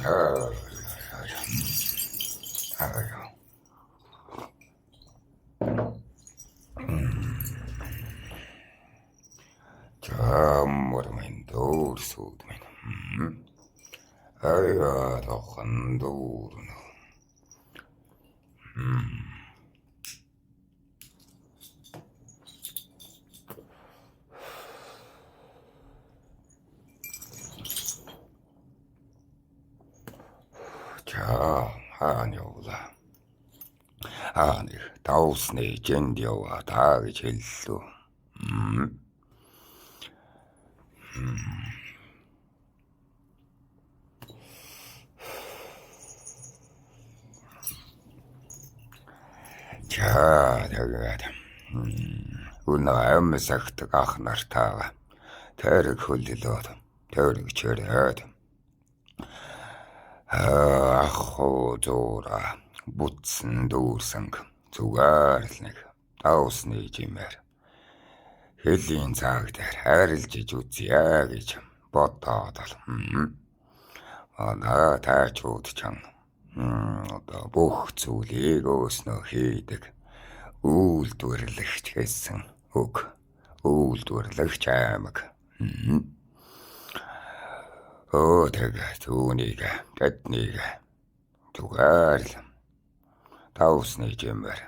Аа. За мань дүүрсүүд минь. Аяа тохон дүүрнө. За хаана явлаа? Аа нэг давсны жинд яваа та гэж хэллээ. За тэгээд өнөө амьсагт ах нартайгаа тойрог хөллөөд тойрог чирээд ах зуура бүтсэн дүүрсэнг зүгээр л нэг давсны жимээр хөлийн цаг дээр хайрлж иж үзье гэж бодоод л манай тайчууд чан одоо бүх зүйлийг өөснөө хийдэг үйлдвэрлэгч гэсэн үг, үйлдвэрлэгч аймаг. Өө тэгээд үүнийг тэднийг зүгээр л давсны жимээр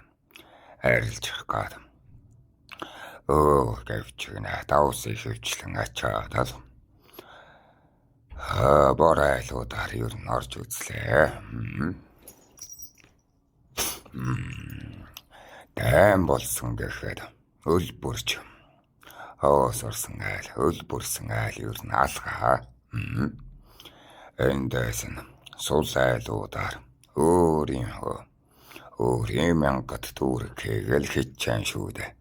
арилжих гад. Өө гэвчгэнэ давсын хөвчлэн ачаад л бор айлуудаар ер нь орж үзлээ. Дайм болсон гэхэд өл бүрч хаваас орсон айл, өл бүрсэн айл ер нь алгаа. Эндээс нь сул айлуудаар өөрийн мянгат төгрөг хийгээл хичээн шүү дээ.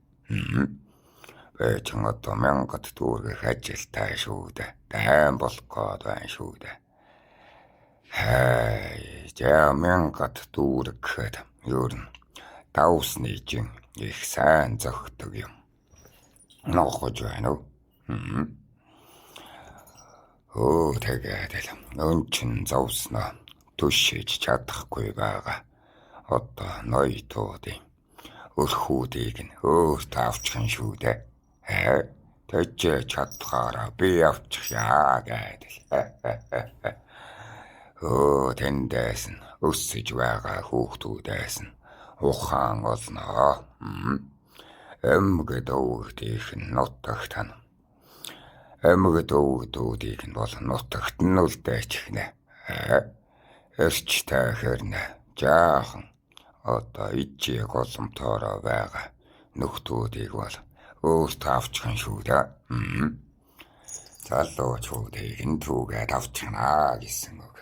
Бэчэн одоо мянгат төгрөг ажилтай шүү дээ. Дайм болох гээд байна шүү дээ. Хай, за мянгат төгрөг гэхэд ер нь давсны жин их сайн зөгтөг юм. Нохож байна уу? Өө тэгээд л өн чин зовсноо түшиж чадахгүй байгаа. Одоо ноётуудын өрхүүдийг нь өөртөө авчихсан шүү дээ. Тэжээ чадхаараа би авчих яа гэдэл. Өө тэндээс нь өссөж байгаа хүүхдүүдээс нь ухаан олноо. Эмгэд өвгдийнх нь нутагт нь эмгэд өвгдүүдийг нь бол нутагт нь үлдээчихнэ. Эрч таахирнэ. Жаахан одоо ижиг голомтоороо байгаа нөхдүүдийг бол өөртөө авчихсан шүү дээ. Залуучуудыг нь түүгээд авчихнаа гэсэн үг.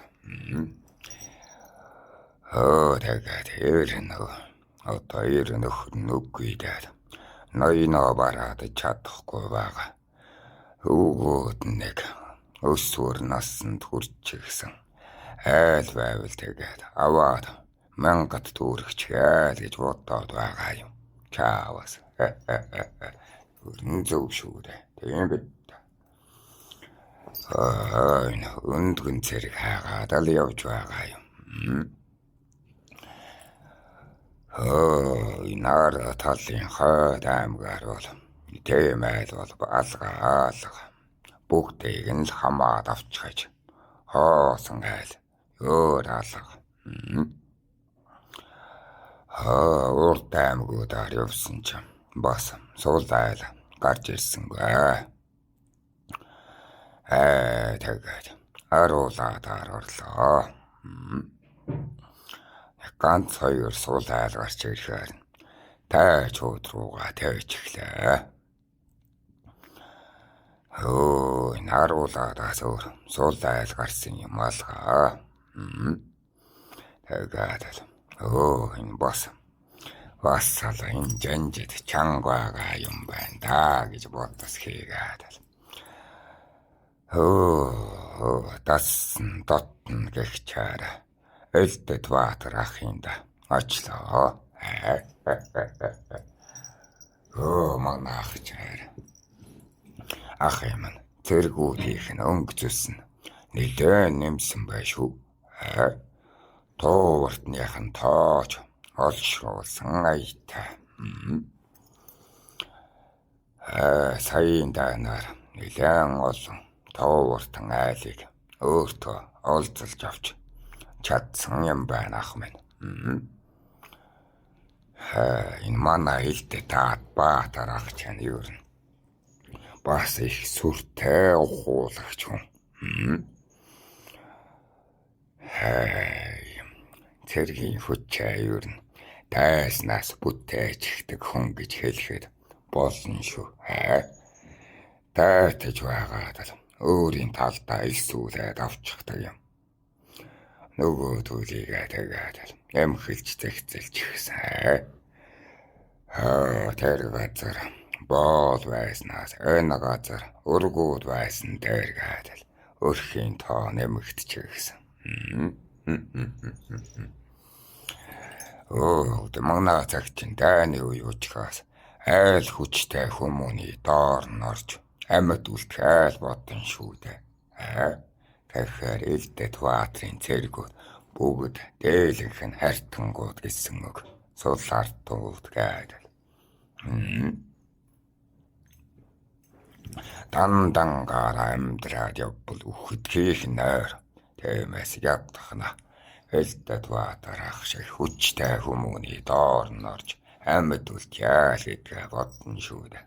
Өө тэгээд тэр нөгөө одоо ер нөхөр нүггүй дээ. Ноёноо бараад чадахгүй байгаа. Өвгөөд нэг өсвөр насанд хүрчихсэн. Айл байвал тэгээд аваад мянгат төгрөгчгээл гэж бодоод байгаа юм. Чаавас. Өрн зөв шүү дээ. Тийм бид. Аа энэ өндгөн цэрэг хайгаад л явж байгаа юм. Энэ ар талын хойд аймгаар бол тийм айл бол алга алга. Бүгдийг нь л хамаад авчихаж хоосон айл өөр алга. Урд аймагуудаар явсан ч бас сул айл гарч ирсэнгүй. Тэгээд аруулаадаар орлоо. Ганц хоёр сул айл гарч ирэхээр тайчууд руугаа тавьчихлаа. Өө энэ аруулаадаас өөр сул айл гарсан юм алгаа. Тэгээд өө энэ бас л энэ жанжид чанга байгаа юм байна да гэж бодос хийгээд л. Өө дассан дотно гэх чаараа Элдэд Баатар ахын да очлоо. Өө манай ах чаараа. Ах юм нь цэргүүдийнх нь өнгө зүс нь нэлээд нэмсэн бай шүү. Туувартныхан тооч олшруулсан аятай. Саяын дайнаар нэлээн олон туувартан айлыг өөртөө олзолж авч чадсан юм байна ах минь. Энэ манай Элдэт Баатар ах чань ер нь бас их сүртэй ухуулагч хүн. Цэргийн хүчээ ер нь дайснаас бүтээчихдэг хүн гэж хэлэхэд болно шүү. Дайтаж байгаад л өөрийн талдаа элсүүлээд авчихдаг юм. Нөгөө төлийгээ тэгээд л эмхэлж зэгцэлж гисэн. Тэр газар боол байснаас энэ газар өргүүд байсан дээр гээд л өрхийн тоо нэмэгдчихсэн. Манай цагчин дайны үе уучхаас айл хүчтэй хүмүүний доор нь орж амьд үлдэх айл бодон шүү дээ. Тэгэхээр Элдэт Баатрын цэргүүд бүгд дээлэнх нь хартангууд гэсэн үг. Сул артууд гэдэг. Дандангаар амьдраад явбал үхэдгийх нойр. Тиймээс ядахна. Элдэт Баатар ах шиг хүчтэй хүмүүний доор нь орж амьд үлдъя л гэдгээ бодно шүү дээ.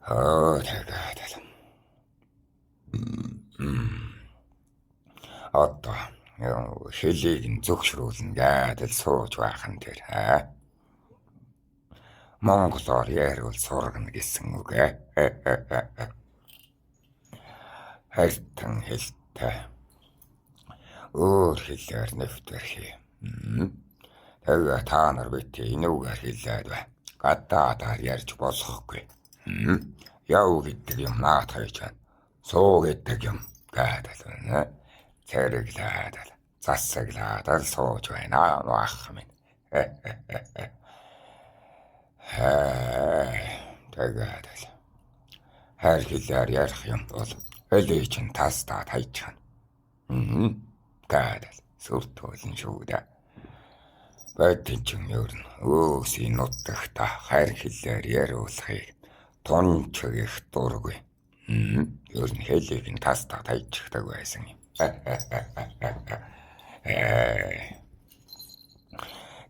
Тэгээд л. Одоо хэлийг нь зөвшрүүлнэ гэдэл сууж байх нь тэр. Монголоор яриул сургана гэсэн үг. Хартан хэлтэй. Өөр хэлээр нэвтэрхий. Тэгээ та нар бити энүүгээр хэлээд бай. Гадаадаар ярьж болохгүй. Яв гэдэг юм наад хайж байна. Суу гэдэг юм гэдэл байна. Цэрэглээд л засаглаад л сууж байна ах минь. Тэгээд л хайр хэлээр ярих юм бол өлий чинь тастаа тайчихна. Гэдэл сүртүүлэн шүү дээ. Байтын чинь ер нь өөсийн нутагта хайр хэлээр яриулахыг тунчиг их дургүй. Ер нь хэлийг нь тастаа тайчихдаг байсан юм.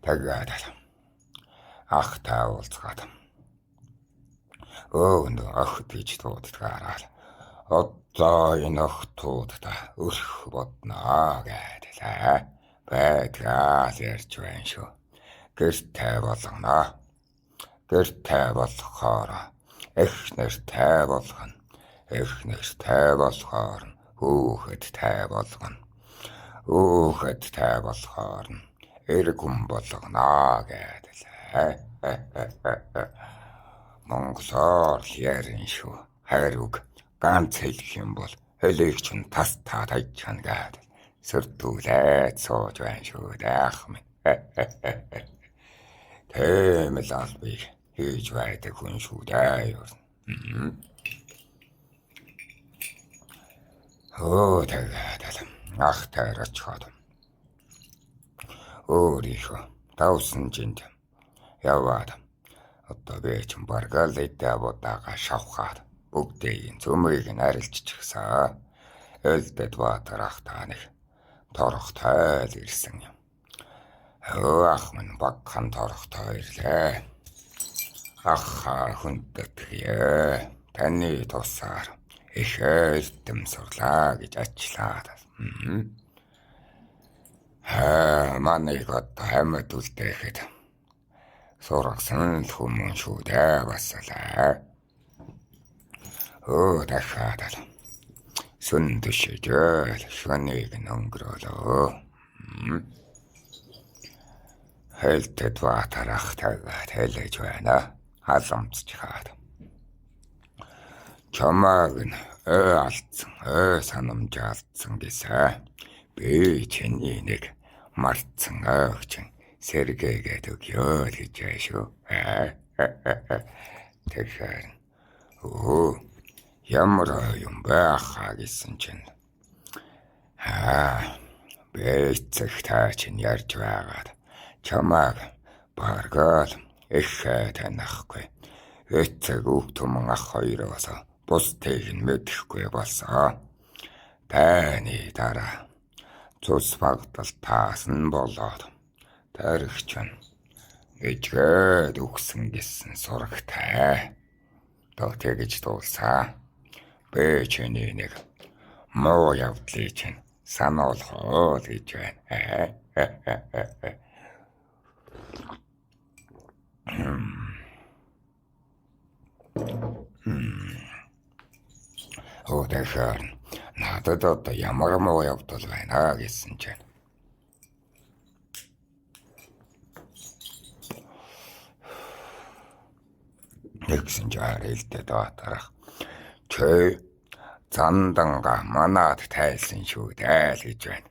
Тэгээд ах та уулзгаад өө охид гэж дууддгаараа одоо энэ охтуудаа өрх бодноо гэдэлээ. Байдгаа л ярьж байна шүү. Гэртэй болгоно. Гэртэй болохоор эх нэртэй болгоно. Эх нэртэй болохоор хүүхэдтэй болгоно. Хүүхэдтэй болохоор эрг хүн болгоно гэдэлээ. Монголоор л ярина шүү. Хайр үг ганц хэлэх юм бол хэлийг чинь тастаа тайчихна гэдэг. Сөртүүлээд сууж байна шүү дээ ах минь. Тийм л албыг хийж байдаг хүн шүү дээ. Тэгээд л ах тайр очиход өөрийнхөө давсан жинд яваад одоо би ч баргаал эдээ будаага шавхаад бүгдийг цөмийг нь арилжчихсан. Элдэт Баатар ах та нэг торохтой л ирсэн юм. Ах минь багхан торохтой ирлээ. Ах хүндэтгье. Таны тусаар их эрдэм сурлаа гэж ачлаа. Манайг одоо амьд үлдээхэд сургасан л хүмүүн шүү дээ бас л. Дахиад л сүн дөшөжөөл шөнийг нь өнгөрөөлөө. Хэлтэд Баатар ах тагаад хэлэж байна. Халамцчихад. Чамааг нь ой алдсан, ой санамж алдсан гэсэн. Би чиний нэг мартсан ойгчин сэргээгээд өгөө л гэж байна шүү. Тэгэхээр ямар юм байхаа гэсэн чинь Аа бэцэх та чинь ярьж байгаад чамааг баргаал ихээ танихгүй. Эцэг үг түмэн ах хоёроос бусдыг нь мэдэхгүй болсон. Тайны дараа цус багдал таасан болоод тарихч нь ижгээд өгсөн гэсэн сурагтай. Доо тэгж дуулсан. Би чиний нэг муу явдлыг чинь сануулах уу гэж байна. Оо тэгэхээр надад одоо ямар муу явдал байна гэсэн чинь. Тэгсэн чинь хэлдэг баатарах. Чи занданга манад тайлсан шүү дээ л гэж байна.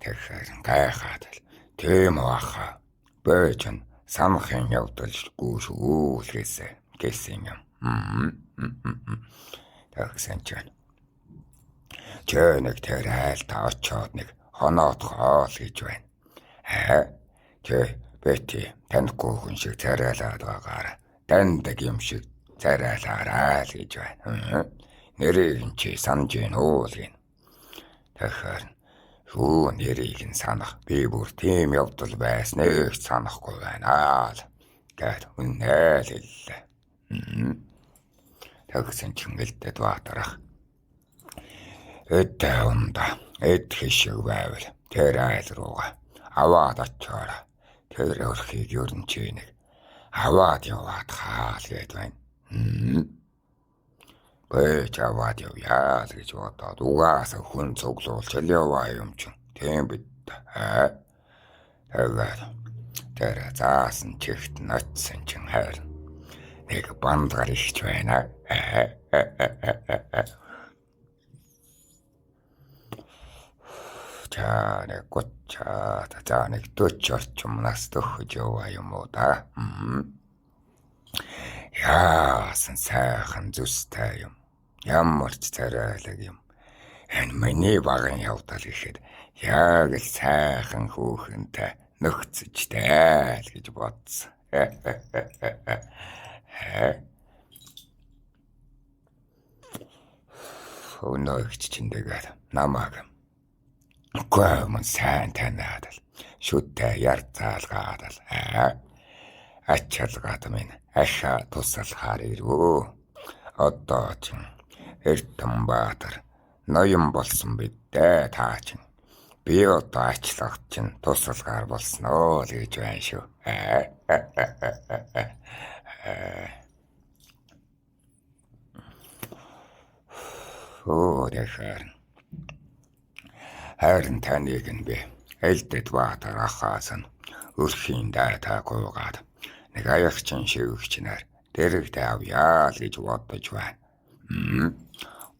Тэгэхээр гайхаад л тийм баха. Би чинь санахын явдалгүй шүү л гэсэн юм. Тэгсэн чинь чи нэг тэр айлд очоод нэг хоноотгоо л гэж байна. Чи бити танихгүй хүн шиг царайлаад байгаараа таньдаг юм шиг царайлаарай л гэж байна. Нэрийг нь чи санаж гин үү л гин. Тэгэхээр юу нэрийг нь санах би бүр тийм явдал байсныг санахгүй байна л гэд үнэ л хэллээ. Тэгсэн чинь гэлтэд баатарах. Эд унда эд хишиг байвал тэр айл руугаа аваад очоорой. Тэр өрхийг ер нь чи нэг аваад яваад хаал гэд байна. Бэж аваад явъя л гэж бодоод угаасаа хүн цуглуулж л яваа юм чинь. Тийм бид. Тэгээд тэр заасан чигт нь очсон чинь хайр нэг бандгар ихч байна. За нэг 30, за нэг 40 орчим нас төхөж яваа юм уу да. Яасан сайхан зүстэй юм. Ямар ч царайлаг юм. Энэ миний багын явдал гэхэд яг л сайхан хүүхэнтэй нөхцөжтэй л гэж бодсон. Өнөө ихч чинь тэгээд намайг үгүй мөн сайн таниад л шүтээ ярцаалгаад л ачаалгаад минь ахаа тусалхаар ирвөө. Одоо чинь Эрдэнэбаатар ноён болсон бидээ та чинь. Би одоо ачлагт чинь тусалгаар болсноо л гэж байна шүү. Оо тэгэхээр харин таныг нь би Элдэд Баатар ахаас нь өрхийн дайтай гуйгаад нэг аягчин шивгчнэр дэрэгдээ авъя л гэж бодож байна.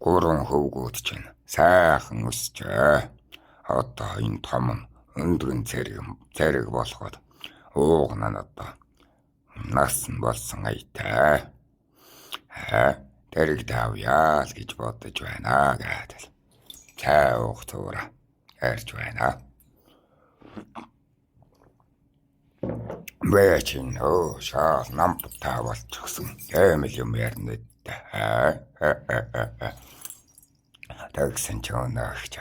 Гурван хөвгүүд чинь сайхан өсчээ. Одоо энэ том нь өндгөн цэрэг болоход уугна нь одоо нас нь болсон аятай. Дэрэгдээ авъя л гэж бодож байна гэдэл. Цай уух зуураа ярьж байна. Бэ чинь шаал намтаа болчихсон. Тийм л юм ярина дээ. Тэгсэн ч өнөөгч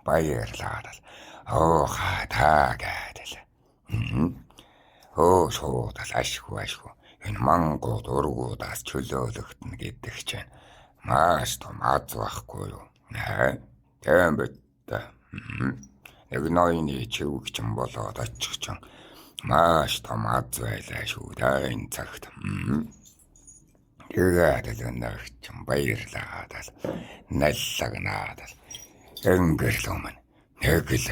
баярлаад л оо та гэдэл. Өө шууд л ашгүй. Энэ мангууд ургуудаас чөлөөлөгдөнө гэдэг чинь маш том аз байхгүй юу? Тийм бид. Нэг ноёны чивгчин болоод очих чинь маш том аз байлаа шүү дээ энэ цагт. Тэгээд л өнөөгч баярлаад л наллагнаад л өнгөрлөө мань нэг л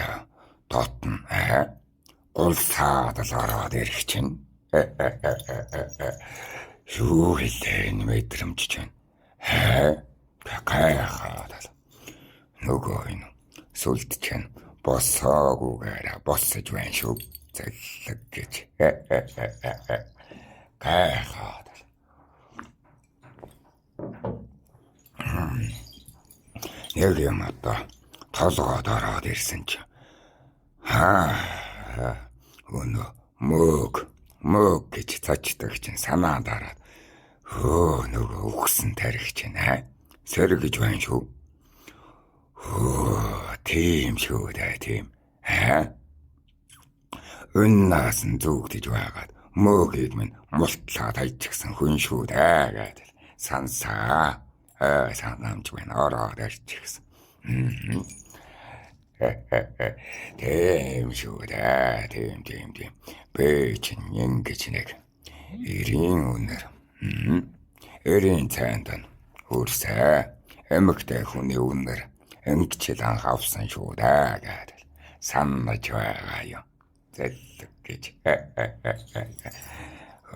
дотн гулсаад л ороод ирэх чинь. Юу хэлээ энэ мэдрэмж чинь. Гайхаад л нөгөө энэ сүлд чинь босоогүйгээр босож байна шүү. Зэлэг гэж. Гайхаад л. Нэг юм одоо толгойд ороод ирсэн чи. Аа өнөө мөг мөг гэж цочдог чинь санаанд ороод хөө нөгөө үхсэн тарих чинь аа сэргэж байна шүү. Хөө тийм шүү дээ тийм. Аа өннаас нь зүгдэж байгаад мөгийг минь мултлаад хайчихсан хүн шүү дээ гэдэг сансаа санаамж байна ороод ирчихсэн. Тийм шүү дээ. Тийм тийм тийм. Би чинь ингэж нэг эрийн үнэр эрийн цайнд хөрсөө эмэгтэй хүний үнэр ингэчл анх авсан шүү дээ гэдэг санаж байгаа юм. Зэлэг гэж.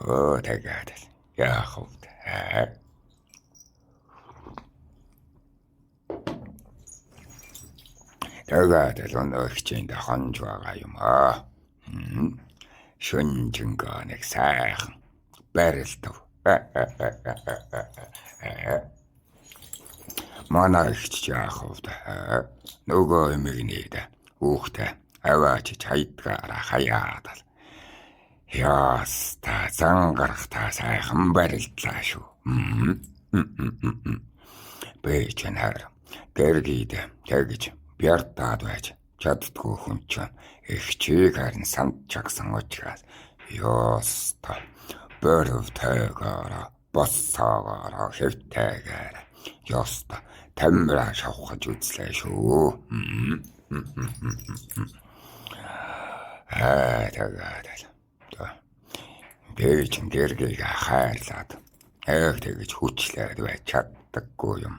Өө тэгээд яах вэ? Тэгээд л өнөө хичээнд хонж байгаа юм аа. Шүнжэнгөө нэг сайхан барилдав. Манай ихч яах вэ? Нөгөө эмэгнийд хүүхдээ аваач хайдгаараа хаяад л. Яаста зан гарахтаа сайхан барилдлаа шүү. Би ч нэр гэргийд тэгж бяртаад байж чаддгүй хүн чинь эгчийг харин санд чагсан учраас ёстой борвтойгоороо боссоогоороо хэвтэйгээр ёстой тамираа шавхаж үзлээ шүү. Аа тэгээд би чинь гэргийг хайрлаад яг тэгж хүчлээд байж чаддаггүй юм.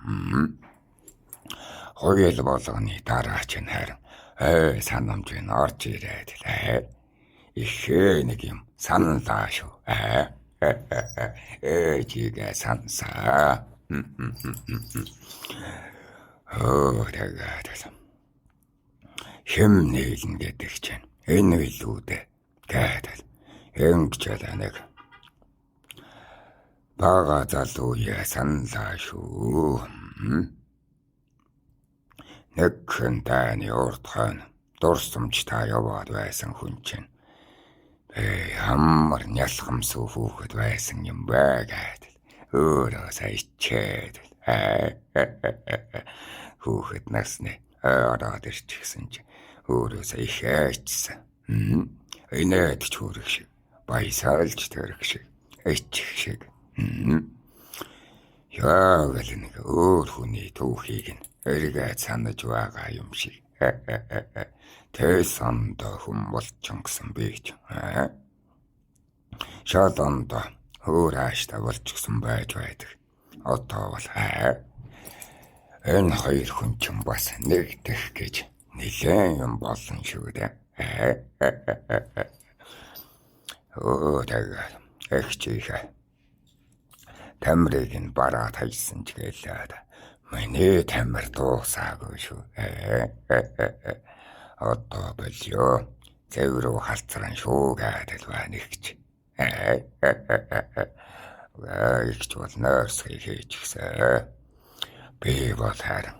Хоёул болгоны дараа чинь харин ой санамж нь орж ирээд л ихээ нэг юм саналаа шүү. Ээжигээ сансаа. Өө тэгээд хэм нийлнэ гэдэг чинь энэ илүү дээ гэдэг ингэж л нэг бага залуу яа саналаа шүү. Нэг хэн таны урд хойно дурсамж та яваад байсан хүн чинь ямар нялхамсуу хүүхэд байсан юм бэ гэдэг өөрөө сая ичээд хүүхэд насны ороод ирчихсэн чинь өөрөө сая их айчсан. Инээд ч хөөрөх шиг баясаалж төрөх шиг ичих шиг. Яг л нэг өөр хүний түүхийг нь эргээд санаж байгаа юм шиг. Тэс ондоо хүн болчихсон гэсэн би ч. Шал ондоо өөр ааштай болчихсон байж байдаг. Одоо бол энэ хоёр хүн чинь бас нэгдэх гэж нэлээд юм болно шүү дээ. Өө тэгээд эгчийнхээ тамирыг нь бараад хайсан ч гэлээд миний тамир дуусаагүй шүү. Одоо болио. Зэв рүү халцран шүү гэдэг байна ихч. Ихч бол нойрсгийг хийчихсэн. Би бол харин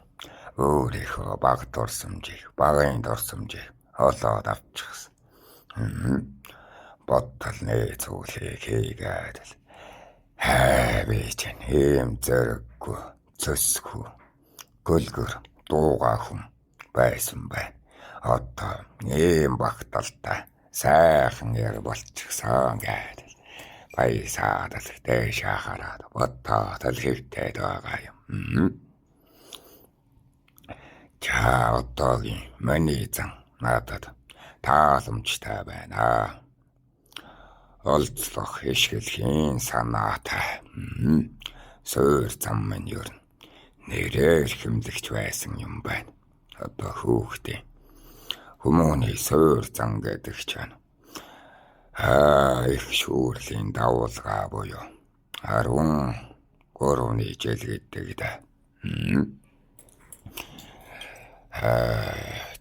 өөрийнхөө баг дурсамжийг, багын дурсамжийг олоод авчихсан. Бодтол нээцүүлийг хийгээд л хай би чинь ийм зэрэггүй цөсгүй гөлгөр дуугаа хүн байсан байна. Одоо ийм багталтай сайхан яр болчихсон гэдэг баясаад л дээш хараад бодтоо л хэвтээд байгаа юм. За одоогийн миний зан надад тааламжтай байна. Олзлох ишгэлхийн санаатай. Суур зам минь ер нь нэрээр хэмлэгч байсан юм байна. Одоо хүүхдээ хүмүүний суур зан гэдэг чинь их шүүрлийн давуулгаа буюу 13-ны жил гэдэг дээ.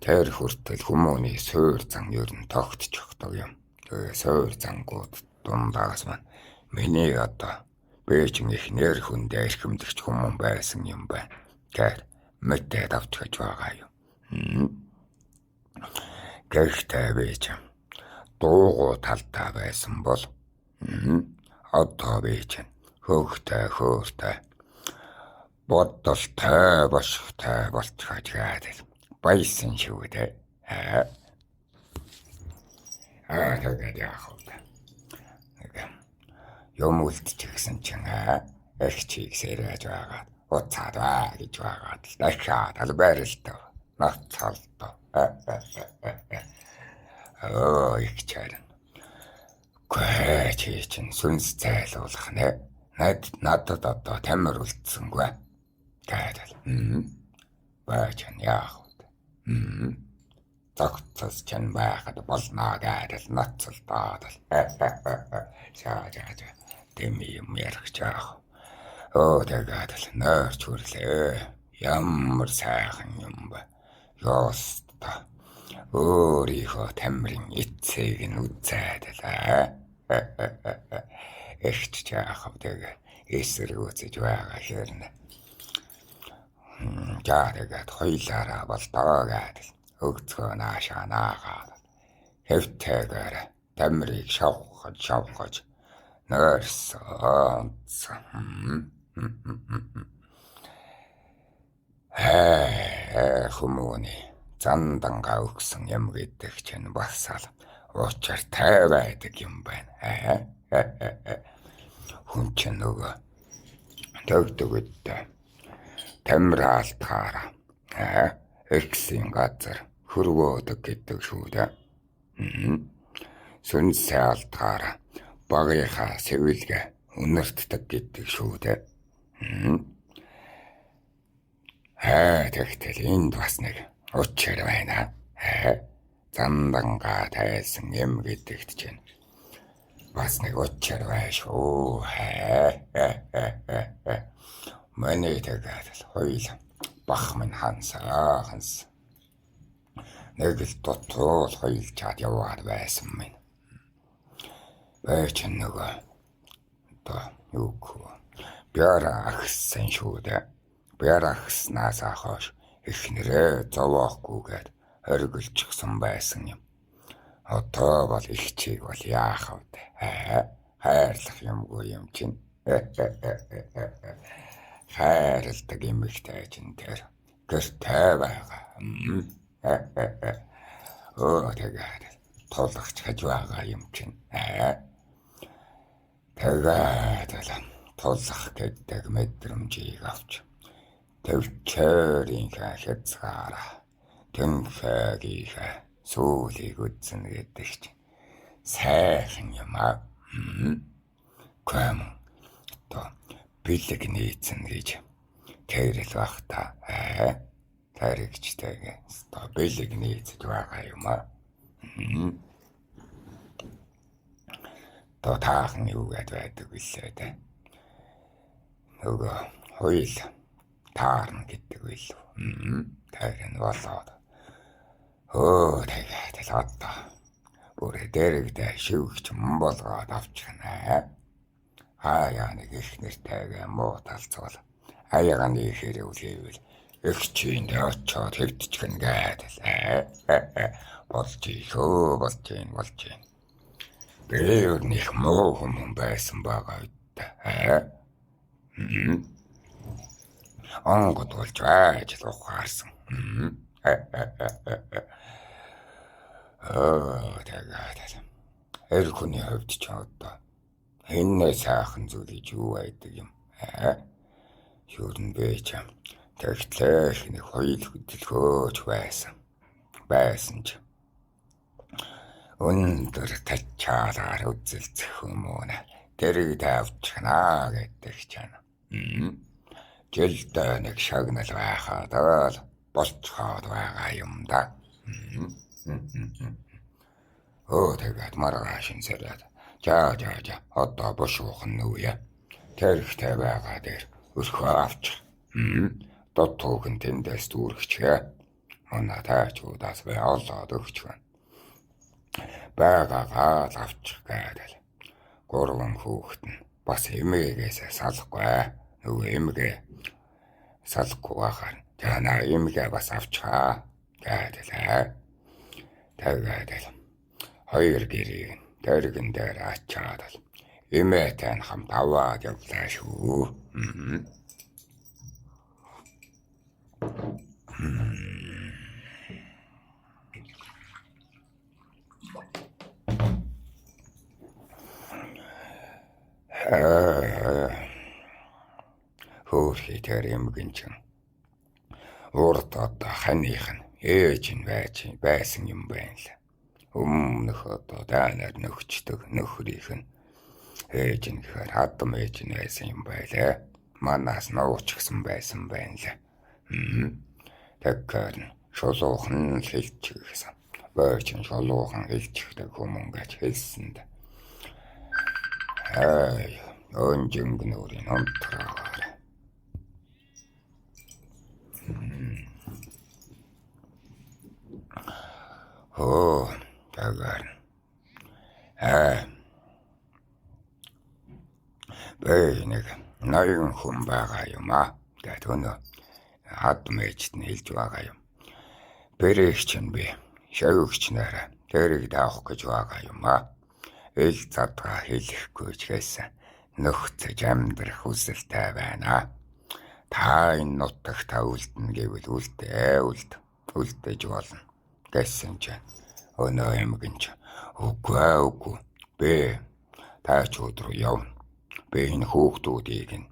Тэр хүртэл хүмүүний суур зан ер нь тогтчихдог юм. Тэгээ суур зангууд дундаас маань миний одоо би чинь их нэр хүндээ эрхэмлэгч хүмүүн байсан юм байна. Тэгэхээр мэдээд авч гэж байгаа юм. Гэхдээ би ч дуугу талдаа байсан бол одоо би ч хөөхтэй хөөртэй бодолтой бошигтой болчихож гээд баясан шүү дээ. Аа тэгээд яах вэ? Юм үлдчихсэн чинь эх чиг сэрэж байгаа. Уцаад баа гэж байгаад л дахиад ал байралтай. Нацалтай. Оо их чарна. Гүй чи чинь сүнс зайлуулах нэ. Надад одоо тамир үлдсэнгүй. Тэгээд баа чинь яах вэ? Зогцос чинь байхад болно гэдэл ноцолдоод л. За за за. Тэм юм ярих жаах. Өө тэгээд л нойрч хүрлээ. Ямар сайхан юм бэ. Ёстой. Өөрийнхөө тамирын эцэг нь үзээд л. Эгч жаах тэгээ эсэргүүцэж байгаа хэрнэ. За тэгээд хоёлаараа болдоо гэдэл өгцгөө наашаа наагаад хэвтэйгээр тамирыг шавхаж шавхаж нойрсон. Хүмүүний зандангаа өгсөн юм гэдэг чинь бас л учиртай байдаг юм байна. Хүн чинь нөгөө төгдөгөдтэй тамир алдахаараа эргэсийн газар хөрвөөдөг гэдэг шүү дээ. Сүнсээ алдахаараа багийнхаа сэвэлгээ үнэртдэг гэдэг шүү дээ. Тэгтэл энд бас нэг учир байна. Зандангаа тайлсан юм гэдэгт чинь бас нэг учир байна шүү. Миний тэгээд л хоёул бах минь хансаа ханс. Нэг л дутуул хоёул чад яваад байсан минь. Бай чинь нөгөө одоо юу гэх бяра ахсан шүү дээ. Бяра ахснаас хойш эхнэрээ зовоохгүйгээд оргилчихсан байсан юм. Одоо бол их чиг бол яах вэ? Хайрлах юмгүй юм чинь. Хайрладаг эмэгтэй чинь тэр гэртэй байгаа. Өө тэгээд тулгч хаж байгаа юм чинь. Тэгээд л тулах гэдэг мэдрэмжийг авч төвчээрийнхээ хязгаараа тэнхэгийнхээ сүүлийг үзнэ гэдэг чинь сайхан юм аа. Кэм одоо бэлэг нээцэн гэж тэрэл бах та. Таригчтэйгээ одоо бэлэг нээцэж байгаа юм аа. Одоо таахан юу гээд байдаг вүлээ дээ. Нөгөө хоёул таарна гэдэг үйл. Тэр нь болоод. Өө тэгээд л одоо бүрээ дэрэгдээ шивгч мөн болгоод авчихна. Хаяа нэг их нэртэйгээ муу талцвал аягааны хэрэг хийвэл их чинд очоод хэвдчихнэ гэдэл. Болж ихөө болж юм болж юм. Би ер нь их муу хүмүүс байсан байгаа үедээ. Онгод болж байж л ухаарсан. Өө тэгээд эр хүний хувьд ч одоо энэ сайхан зүйл гэж юу байдаг юм. Ер нь бэ ч тэгтлээ нэг хоёул хөдөлгөөж байсан. Байсан ч өндөр тачаалаар үзэлцэх юм уу нэ. Дэрэг тавьчихнаа гэдэг чинь. Жилдээ нэг шагнал байхад л болцоход байгаа юм да. Өө тэгээд маргааш нь сэрээд. За за за одоо бушуух нь нүя. Тэрхтэй байгаа дээр өрхөө авчих. Дутууг нь тэндээс дүүргэчихээ. Манай тайчуудаас би олоод өгчих. Байгаагаа л авчих гэдэг. Гурван хүүхэд нь бас эмээгээсээ салахгүй. Нөгөө эмгээ салахгүй байхаар За наа эмгээ бас авчихаа гэдэлээ. Тэгээд л хоёр гэрийг тэрэгэн дээр ачаад л эмээтэй нь хамт аваад явлаа шүү. Хөөрхий тэр эмгэн чинь урд одоо ханых нь ээж нь байж байсан юм байна л. Өмнөх одоо дайнаар нөхчдөг нөхрийнх нь ээж нь гэхээр хадам ээж нь байсан юм байлаа. Манаас нуучихсан байсан байна л. Тэгэхээр шулуухан л хэлчих гэсэн. Бой чинь шулуухан хэлчихдэг хүмүүн гэж хэлсэнд. Ай, өнжингнүүрийн унтраагаар. Хөө, тагаар. Аа. Би нэг ноён хүн байгаа юм аа. Гэт өнөө хадам ээжд нь хэлж байгаа юм. Бэрэх чинь би шавигч нараа тэрийг даах гэж байгаа юм аа. Ил задгаа хэлэхгүй ч гэсэн нөхцөж амьдрах хүсэлтэй байна. Та энэ нутагт үлдэнэ гэвэл үлдээ үлд үлдэж болно гэсэн чинь өнөө эмгэн чинь үгүй би таач өдрөө явна. Би энэ хүүхдүүдийг нь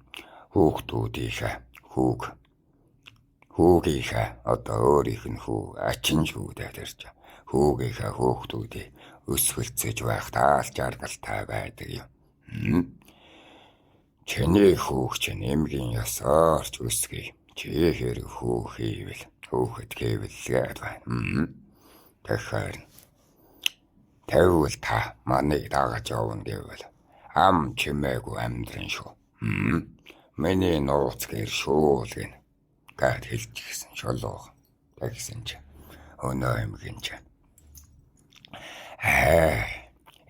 хүүхдүүдийнхээ хүүгийнхээ одоо өөрийнх нь хүү ачин шүү дээ тэр чинь хүүгийнхээ хүүхдүүдийг өсгөлцөж байх таал жаргалтай байдаг юм. Чиний хүүх чинь эмгийн ёсоор ч өсгөе. Чи хэрэг хүү хийвэл хүүхэд гэвэл гээд байна. Тэгэхээр тэгвэл та маныг дагаж явна гэвэл ам чимээгүй амьдран шүү. Миний нууц гэр шүү л гэнэ гэд хэлчихсэн шулуух. Тэгсэн чинь өнөө эмгэн чинь аа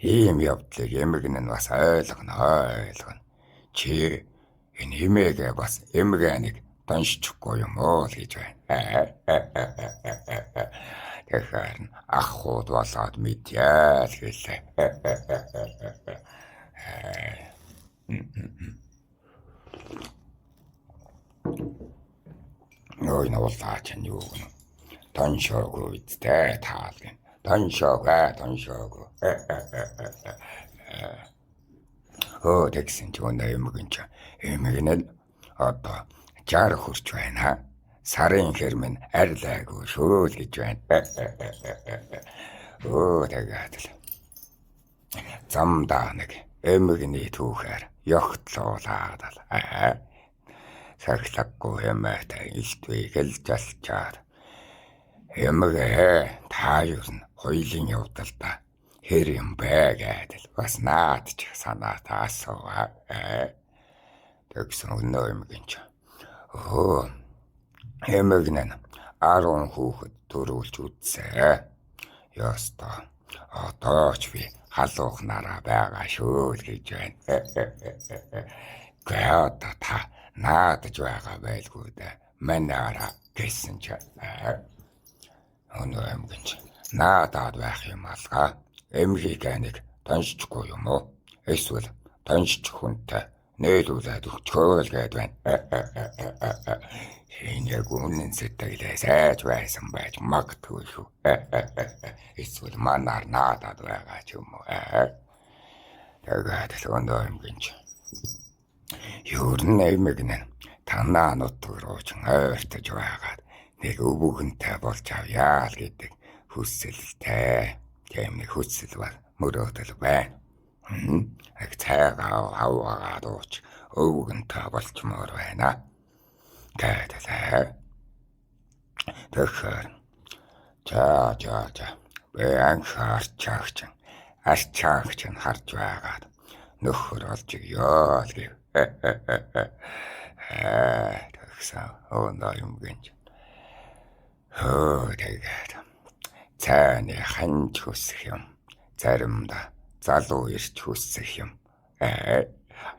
ийм явдлыг эмгэн нь бас ойлгоно. Чи энэ эмээгээ бас эмгээнийг доншчихгүй юм уу л гэж байна. Тэгэхээр ах хууд болоод мэдье л гэлээ. Нөө нуулаа чинь юу гэнэ. Доншоогүй үсттэй таал гэн. Доншоогоо доншоогүй. Өө тэгсэн чи өнөө эмгэн чи эмгэн нь одоо 60 хүрч байна. Сарын хэрмэн арилаагүй шүү л гэж байна. Өө тэгээд л замдаа нэг эмгэний түүхээр ёгтлуулаад л сахилахгүй эмээтэй илтвийг л жалчаад эмгээ та юу н хоёлын явдалда хэр юм бэ гэдэл бас наад чих санаатай асуугаа. Тэгсэн өнөө эмгэн чи өө эмгэн нь 10 хүүхэд төрүүлж үзсэ. Ёстой одоо ч би халуухнараа байгаа шүү л гэж байна. Гэхдээ та наадаж байгаа байлгүй дээ. Манаараа гэсэн чи өнөө эмгэн чи наадаад байх юм алгаа. Эмгийг нэг доншчихгүй юм уу? Эсвэл доншчих хүнтэй нээлүүлээд өгчөөл гээд байна. Энэ яг үнэн сэтгэлээ сайж байсан байж магадгүй шүү. Эсвэл манаар наадаад байгаа ч юм уу. Тэгээд л өнөө эмгэн чи ер нь эмэг нь танаа нутаг руу ч ойртож байгаад нэг өвгөнтэй болж авъя л гэдэг хүсэлтэй. Тийм нэг хүсэл ба мөрөөдөл байна. Аг цайгаа хаваагаад ууч өвгөнтэй болчмоор байна. Гэдэлээ. Тэгэхээр за би анхаарчаагч арчаагч нь харж байгаад нөхөр олж өгөө л гэв. Тэгсэн өнөө юм гэнж. Хөө тэгээд цайны ханж хүсэх юм. Заримдаа залуу ирч хүсэх юм.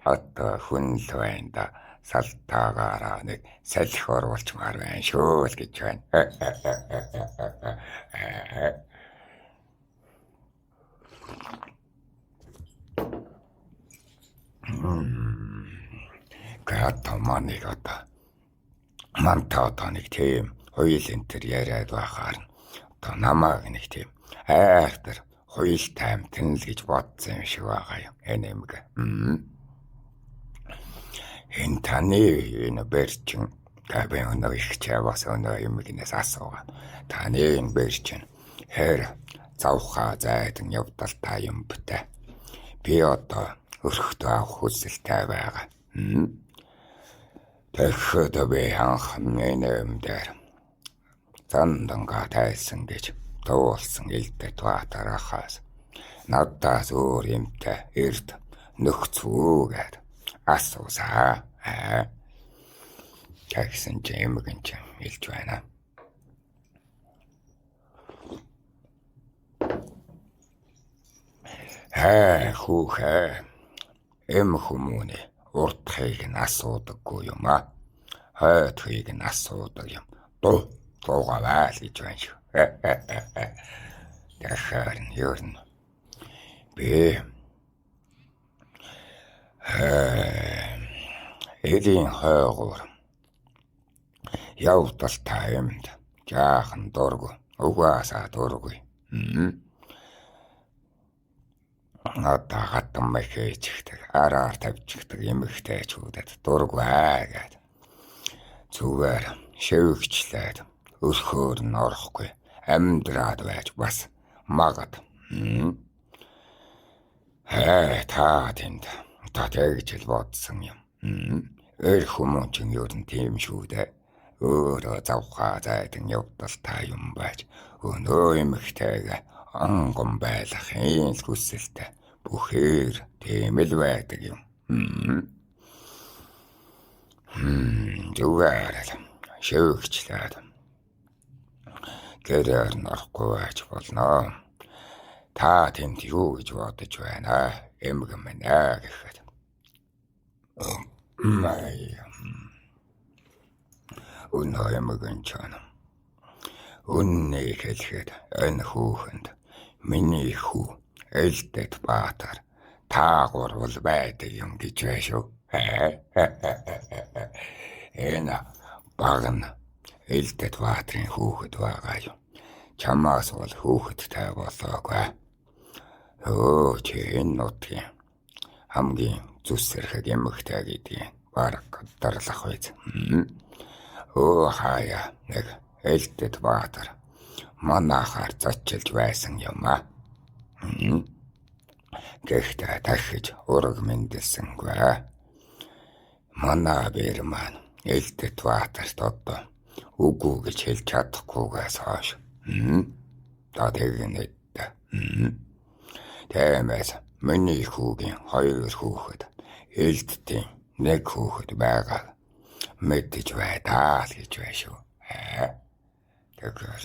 Одоо хүн л байна да. салтаагаараа нэг салхи оруулчмаар байна шүү л гэж байна. Гатаманыг одоо манта одоо нэг тийм хуйл энэ төр яриад байхаар нь одоо намайг нэг тийм айхтар хуйл таймтан л гэж бодсон юм шиг байгаа юм. Энэ эмэг. Энэ таны энэ бэрчин би өнөө их чаваас өнөө эмгэнээс асуугаа. Таны энэ бэрчин хэр завхаа зайдан явдалтай юм бтэ. Би одоо өрхтөө авах хүсэлтэй байгаа. Тэгэхэд би анх энэ юм дээр зандангаа тайлсан гэж туулсан Элдэт Баатар ахаас надаас өөр юмтай эрд нөхцөө гэд асуусаа. Тэгсэн чи эмгэн чи хэлж байна. Хээ хүүхээ, эм хүмүүний урдхыг нь асуудаггүй юм аа. Хойдхыг нь асуудаг юм. Дуу дуугаа л гэж байна шүү. Тэгэхээр нь ер нь би элийн хойгуур явдалтай юмд жаахан дургу угаасаа дургүй. Одоо хатан мэхээчдэг, араар тавьчихдаг эмэгтэйчүүдэд дургүй аа гэд. Зүгээр шивгчлээд өрхөөр нь орохгүй амьдраад байж бас магад. Хээ та тэнд та тэгж л бодсон юм. Эр хүмүүн чинь ер нь тийм шүү дээ. Өөрөө завхаа зайдан явдалтай юм байж өнөө эмэгтэйг онгон байлах юм л хүсэлтэй бүхээр тийм л байдаг юм. Зүгээр л шивгчлээд гэрээр нь орохгүй байж болно. Та тэнд юу гэж бодож байна? Эмгэн минь ээ гэхэд. Өнөө эмгэн чана. Үннийг хэлэхэд энэ хүүхэнд миний хүү Элдэт Баатар та гурвал байдаг юм гэж байна шүү. Энэ баг нь Элдэт Баатрын хүүхэд байгаа юм. Чамаас бол хүүхэдтэй болоогүй. Өө чи энэ нутгийн хамгийн зүсэрхэг эмэгтэй гэдгийг бараг дарлах биз. Өө хаяа нэг Элдэт Баатар манахаар зочилж байсан юм аа. Гэхдээ дахиж ураг мэндэлсэнгүй. Манай бэр маань Элдэт Баатарт одоо үгүй гэж хэлж чадахгүйгээс хойш. Та тэгнэ. Тиймээс миний хүүгийн хоёр хүүхэд Элдтийн нэг хүүхэд байгааг мэдэж байдаа л гэж байна шүү. Тэгэхээр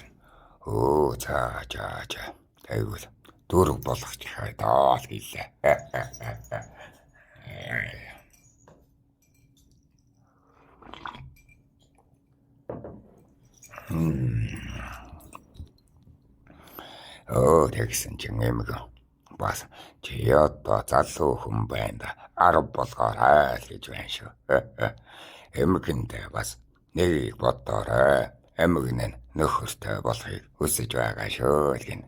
өө за за за тэгвэл дөрөв болгочих даа л гэлээ. Өө тэгсэн чинь эмэг бас чи одоо залуу хүн байна да 10 болгоор айл гэж байна шүү. Эмгэндээ бас нэг бодоорой. Эмгэн нь нөхөртэй болохыг хүсэж байгаа шүү л гин.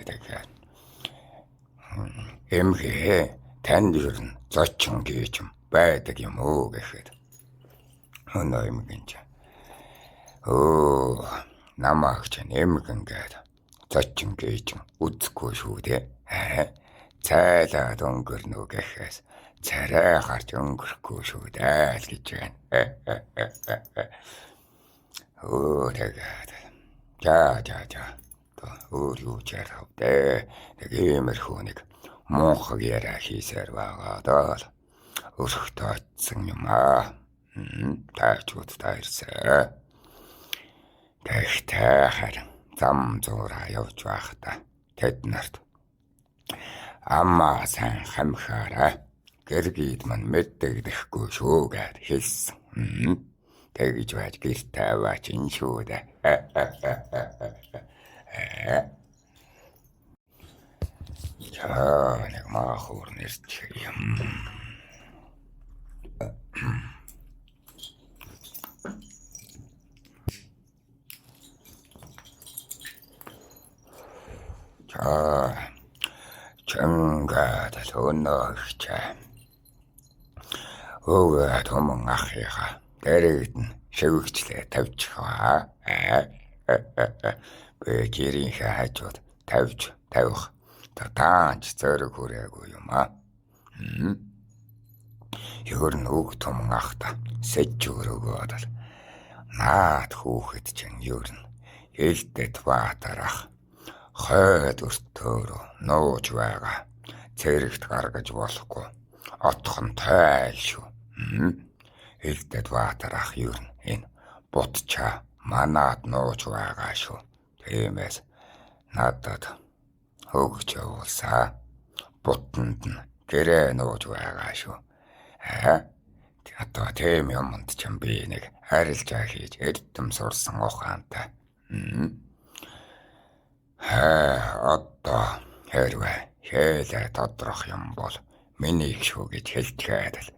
Тэгэхээр эмгээ танд ер нь зочин гэж байдаг юм уу гэхэд өнөө эмгэн чи өө намайг чинь эмгэн гээд зочин гэж үзэхгүй шүү дээ. Цайлаад өнгөрнө гэхээс царай гарч өнгөрөхгүй шүү дээ л гэж байна. Өө тэгээд за за за өөр юу ч ярих вэ? Нэг иймэрхүү нэг муухай яриа хийсээр байгаа даа л өрхтөө очсон юм аа. Тайчууд та ирсэн. Тэгтээ харин зам зуураа явж байхдаа тэд нарт аммаа сайн хамхаарай. Гэргийд мань мэддэгдэхгүй шүү гэд хэлсэн. Тэгж байж гэртээ аваач ин шүү дээ. За нэг маахуур нэрчих юм. За чангаад л өнөөгчээ. Өвөө томон ахыгаа дэрэгд нь шивгчлээ тавьчихваа. Би гэрийнхээ хажууд тавьж тавих таанч зөрөг хүрээгүй юм аа. Ер нь өг томон ахта сэжж өрөөгөөд л наад хүүхэд чинь ер нь Элдэт Баатар ах хойд өртөөрөө нууж байгаа. Цэрэгт гаргаж болохгүй. Отхон тайл шүү. Элдэт Баатар ах ер нь энэ бутчаа манаад нууж байгаа шүү. Тиймээс надад өгч явуулсаа. Бутанд нь гэрээ нууж байгаа шүү. Аа? Одоо тийм юмд ч би нэг арилжаа хийж эрдэм сурсан ухаантай. Одоо хэрвээ хээлээ тодрох юм бол миний шүү гэж хэлчихээд л.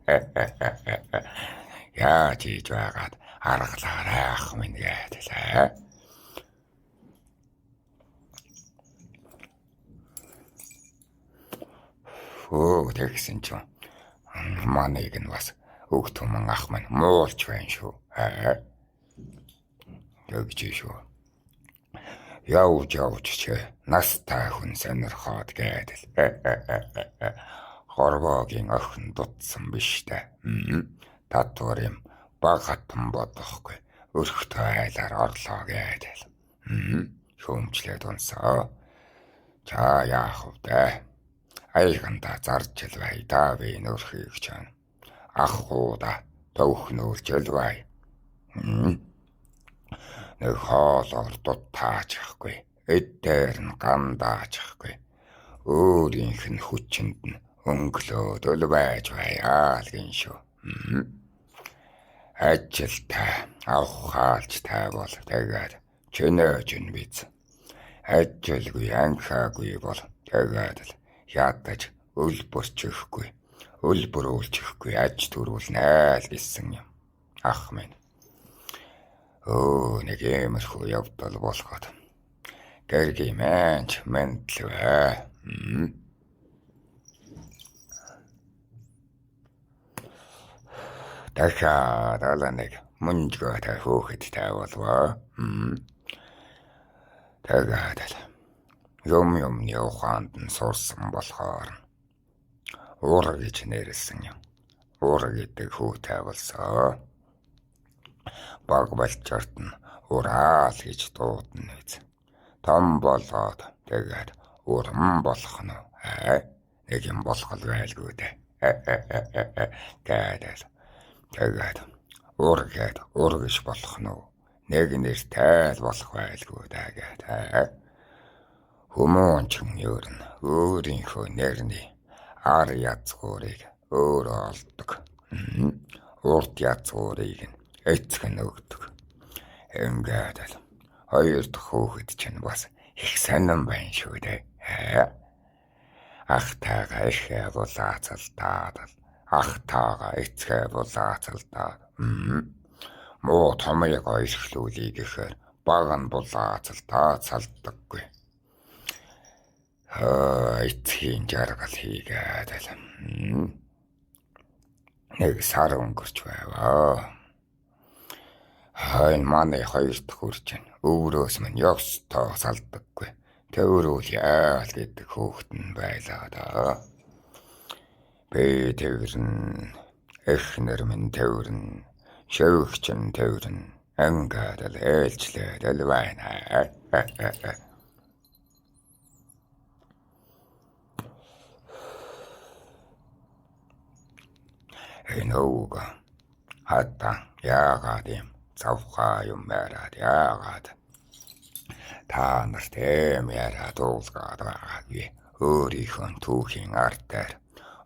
Яаж хийж байгаад аргалаарай ах минь гээд л. Өө тэгсэн чинь манайг нь бас өг түмэн ах минь муулж байна шүү. Тэгж шүү. Явж явж чи настай хүн сонирхоод гээд л. Хорвоогийн охин дутсан биш дээ. Татвар юм баг хатан бодохгүй. Өрхтөө айлаар орлоо гээд л. Шүүмжлээд унсаа. За яах вэ? Аяганда зарж л бай да би нөрхийг чана. Ах хуудаа төвхнөөлж л бай. Нэг хоолоор дутаачихгүй. Эд дээр нь гандаачихгүй. Өөрийнх нь хүчинд нь өнгөлөөд л байж байя л гин шүү. Ажилтай авах хаалжтай бол тэгээд чөнөөж нь биз. Ажилгүй анхаагүй бол тэгээд л ядаж өлбөрчихгүй. Өлбөрөөлчихгүй аж төрүүлнэ л гэсэн юм. Ах минь. Өө нэг иймэрхүү явдал болоход гэргийн мэнч мэндлвэ. Дахиад алаа нэг мөнжгөөтэй хөөхөд тавиулваа. Тэгээд л юм юмны ухаанд нь сурсан болохоор уур гэж нэрлсэн юм. Уур гэдэг хүү тавиулсан. Баг балчарт нь ураал гэж дуудана биз. Том болоод тэгээд урам болох нь нэг юм болох л байлгүй дээ. Тэгээд тэгээд ур гээд ур гэж болох нь нэг нэртэй л болох байлгүй дээ гээд. Хүмүүн ч ер нь өөрийнхөө нэрний ар язгуурыг өөрөө олдог. Урд язгуурыг нь эцэг нь өгдөг. Ингээд л хоёр дахь хүүхэд чинь бас их сонин байна шүү дээ. Ахтайгаа ихээ булаацалдаад, ахтайгаа эцгээ булаацалдаад. Муу томьёог эрхлүүлье гэхээр баг нь булаацалдаад салдаггүй. Эцгийн жаргал хийгээд л. Нэг сар өнгөрч байваа. Энэ манай хоёр дахь үр чинь өврөөс минь ёстой салдаггүй. Тэврүүл яал гэдэг хөөхт нь байлаа да. Би тэврэн, эхнэр минь тэврэн, шөвгч нь тэврэн, ингээд л ээлжлээд л байна. Энэ өвөг хатан яагаад юм завхаа юм яриад яагаад та нар тийм яриад уулгаад байгаагүй. Өөрийнхөө түүхийн ард дээр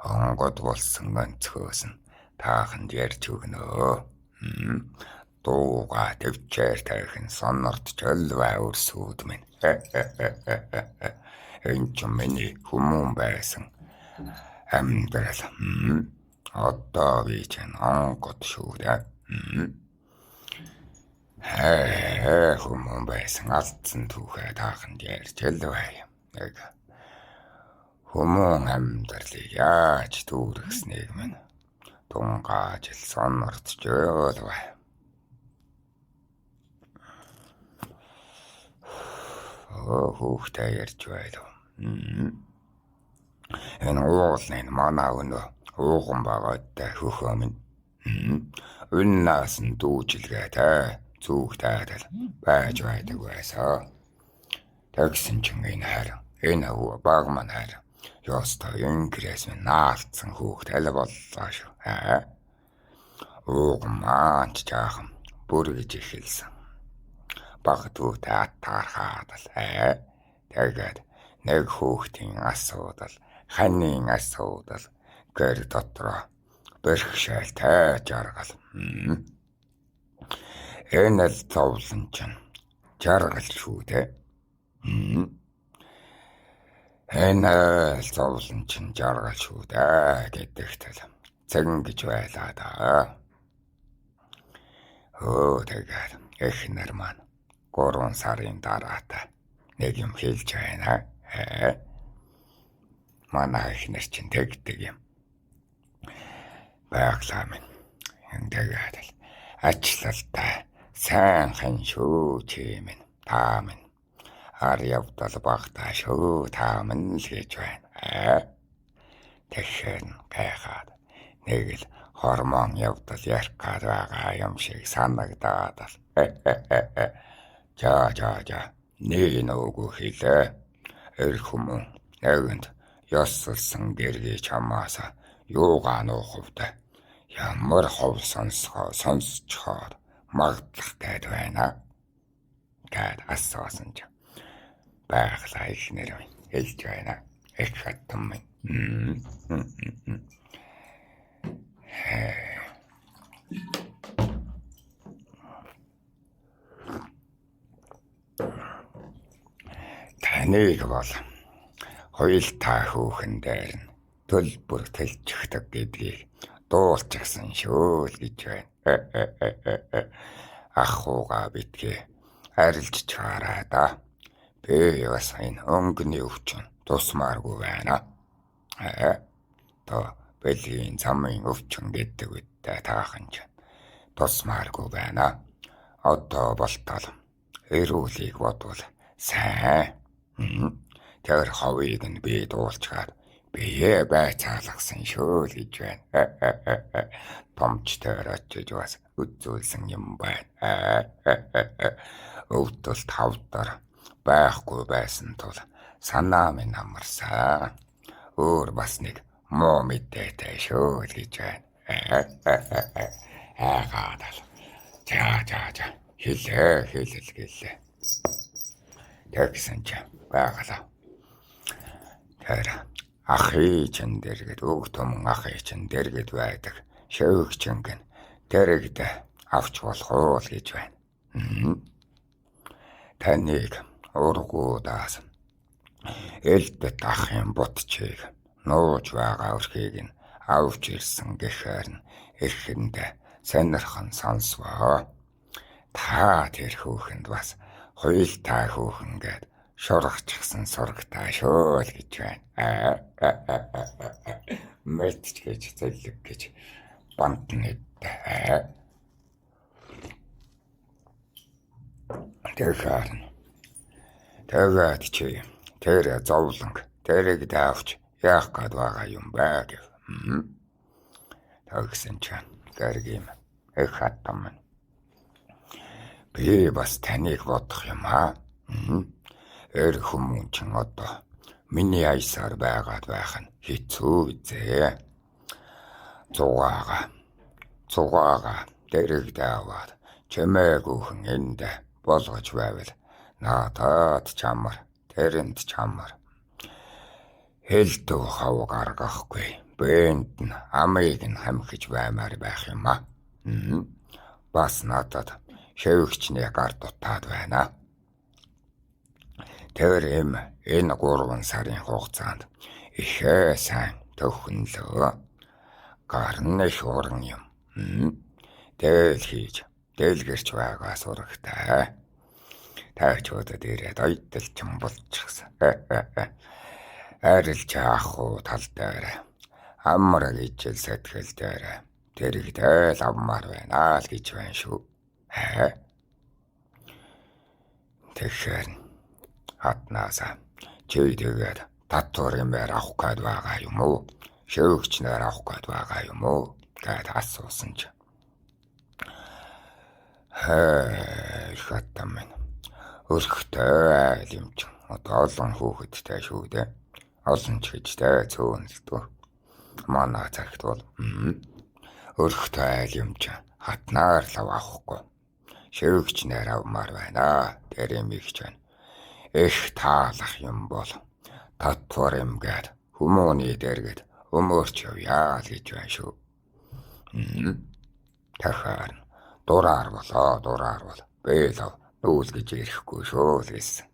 Онгод болсон өнцгөөс нь тааханд ярьж өгнө. Дууга төвчээр тайхан сонордч өлвэ өрсүүд минь. Энэ ч миний хүмүүн байсан амьдрал. Одоо би чинь онгод шүү дээ. Хүмүүн байсан алдсан түүхээ тааханд ярьж л бай. Нэг хүмүүн амьдралыг яаж түүргэснийг минь тунгааж л сонордч л бай. Хүүхдээ ярьж байлаа. Энэ уулны манай өнөө ууган байгаатай хөхөө минь. Үннаас нь дүүжилгээтэй зүгтайдал байж байдаг байсан. Тэгсэн чинь энэ харин энэ хүү баг маань харин ёстой инкрээс минь наалдсан хүүхд аль боллоо шүү. Ууган маань ч жаахан бүргэж эхэлсэн. Баг дүүтэй атаархаад л тэгээд нэг хүүхдийн асуудал, ханийн асуудал гэр дотроо бэрхшээлтэй жаргал. Энэ л зовлон чинь жаргал шүү дээ. Энэ л зовлон чинь жаргал шүү дээ гэдэгт л цагин гэж байлаа да. Тэгээд эхнэр маань 3 сарын дараатай нэг юм хэлж байна. Манай эхнэр чинь тэгдэг юм. Байглаа минь. Тэгээд л ачлалтай сайн хан шүү чи минь. Та минь. Ар явдал багтаа шүү та минь л гэж байна. Тэгэхээр гайхаад нэг л хормон явдал ярих гад байгаа юм шиг санагдаад л. За нэг нүгүү хэлээ. Эр хүмүүн нэгэнд ёсолсон гэргий чамаас юугаа нуухвдэ. Ямар хов сонсчхоор магадлах гээд байна гэд асуусан ч байглаа эхнэр минь хэлж байна. Их хатан минь. Таныг бол хоёултаа хөөхөн дээр нь төлбөр төлчихдөг гэдгийг дуулчихсан шүү л гэж байна. Ах уугаа битгий арилж чаарай да. Би бас энэ өнгөний өвчин тусмааргүй байна. То бэлгийн замын өвчин гэдэг үедээ таахан чинь тусмааргүй байна. Одоо болтол эрүүлийг бодвол сайн. Тэр ховыг нь би дуулчхаад бие байцаалгасан шүү л гэж байна. Томч дээр очиж бас үзүүлсэн юм байна. Өвдөл тавдар байхгүй байсан тул санаа минь амарсан. Өөр бас нэг муу мэдээтэй шүү л гэж байна. Аагаад л. За хэлээ хэлэл гэлээ. Тэгсэн чинь байгалаа. Тэр ахын чин дэргэд өг түмэн ахын чин дэргэд байдаг шөөгчөнгөн дэрэгд авч болох уу л гэж байна. Таныг ургуудаас элдэт ахын бутчийг нууж байгаа өрхийг нь авч ирсэн гэхээр нь эхэндээ сонирхон сонсвоо. Та тэр хөөхөнд бас хуйлтай хөөхөн гээд шургачихсан сурагтай шүү л гэж байна. Мэдч гэж зэлэг гэж бантны. Тэгэхээр тэгээд чи тэр зовлон тэрийг давч яах гээд байгаа юм бэ гэв. Тэгсэн чинь гэргийм их хатам. Би бас таныг бодох юм аа. Эр хүмүүн чинь одоо миний аясаар байгаад байх нь хэцүү үзээ. Цугаага дэрэг даваад чимээгүйхэн энд болгож байвал надад чамар, тэрэнд чамар. Хэлдв хав гаргахгүй. Бэнд нь амыг нь хамхиж баймаар байх юм аа. Бас надад шавигчны гар дутаад байна. Тэр юм энэ 3 сарын хугацаанд ихээ сайн төхнөлөө. Гар нь их уран юм. Дээл хийж дэлгэрч байгаа сурагтай. Тайчуудад ирээд оёдолчин болчихсон. Арилж аах уу тал дээр амар гэж сэтгэл дээр тэрэгтэл авмаар байна л гэж байна шүү. Тэгэхээр хатнаасаа чи тэгээд татвар юмар авах гээд байгаа юм уу? Шөөгчнөр авах гээд байгаа юм уу? Гэт асуусан чи. Хээ, хатам минь. Өрхтэй айл юм чинь. Одоо олон хүүхэдтэй шүү дээ. Олон ч гэжтэй цөөнөлдөө. Манай цагт бол өрхтэй айл юм чинь хатнаар л авахгүй. Шөөгчнөр авмаар байна. Тэр юм их ч байна. Их таалах юм бол татвар юм гээд хүмүүний дэргэд өмөрч явъя л гэж байна шүү. Дахаар дураар болоо, дураар бол. Би л нүүл гэж ирэхгүй шүү л гэсэн.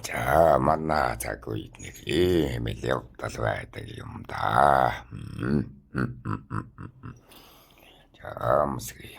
За манай цаг үед нэг ийм л явдал байдаг юм да. За мсгий.